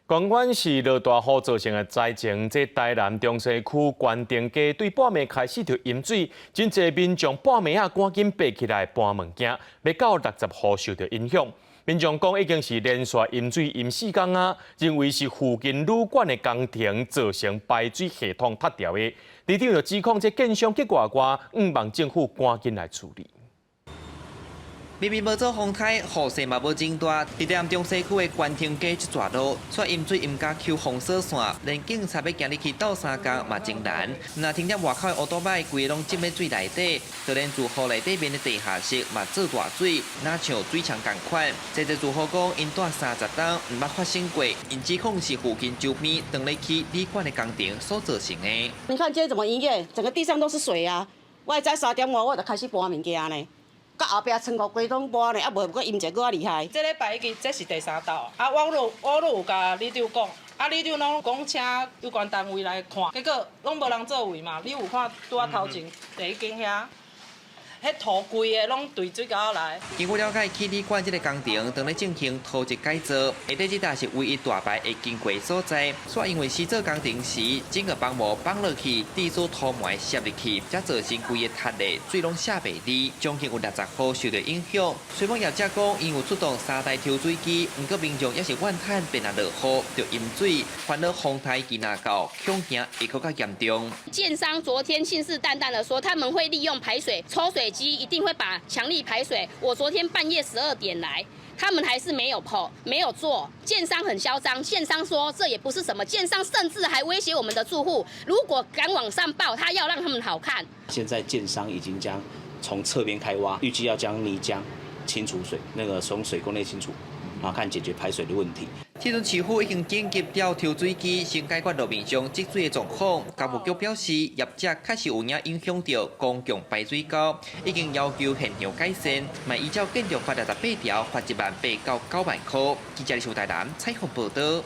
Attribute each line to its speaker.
Speaker 1: 仝款是落大雨造成的災情，這台南中西區關田街對半暝開始就淹水，真濟民眾半暝仔趕緊爬起來搬物件，欲到60戶受著影響。民眾講已經是連續淹水淹4工啊，認為是附近旅館的工程造成排水系統塌掉的。里長就指控這建商去外外，向望政府趕緊來處理。
Speaker 2: 明明無做風颱，雨勢嘛無真大，佇台南中西區的關田街這逝路，卻淹水淹甲搝封鎖線，連警察欲行入去鬥相共嘛真難。若停佇外口的烏多擺，規个攏浸佇水內底，就連住戶內底面的地下室嘛做大水，若像水牆仝款。這個住戶講，𪜶蹛30冬，毋捌發生過，𪜶指控是附近周邊當咧起旅館的工程所造成的。
Speaker 3: 你看今天怎麼營業？整個地上都是水啊！我早3點外我就開始搬物件呢。佮後壁倉庫規攏搬呢，啊無閣淹一個閣較厲害。
Speaker 4: 這禮拜已經這是第三道，啊，我攏有共里長講，啊，里長攏講請有關單位來看，結果攏無人作為嘛。你有看拄仔頭前第一間遐？彼土規个攏對水溝來。
Speaker 2: 經過了解，起旅館這个工程當咧進行土質改造，下底這搭是唯一大排會經過所在。煞因為施作工程時，整個綁膜綁落去，致使土糜澀入去，才造成規个塌咧，水攏瀉袂離，將近有60戶受著影響。雖講業者講，𪜶有出動三台抽水機，毋過民眾猶是怨嘆，變若落雨就淹水，煩惱風颱期若到，恐驚會閣較嚴重。
Speaker 5: 建商昨天信誓旦旦的說，他們會利用排水抽水機，一定會把強力排水。我昨天半夜12點來，他們還是沒有跑，沒有做。建商很囂張，建商說這也不是什麼，建商甚至還威脅我們的住戶，如果敢往上報，他要讓他們好看。
Speaker 6: 現在建商已經將從側邊開挖，預計要將泥漿清除水，那個從水溝內清除，然後看解決排水的問題。
Speaker 2: 這陣市府已經緊急調抽水機，先解決路面上積水的狀況。工務局表示，業者確實有影影響著公共排水溝，已經要求現場改善，嘛依照建築法68條罰1萬8到9萬塊。記者李秀台南採訪報導。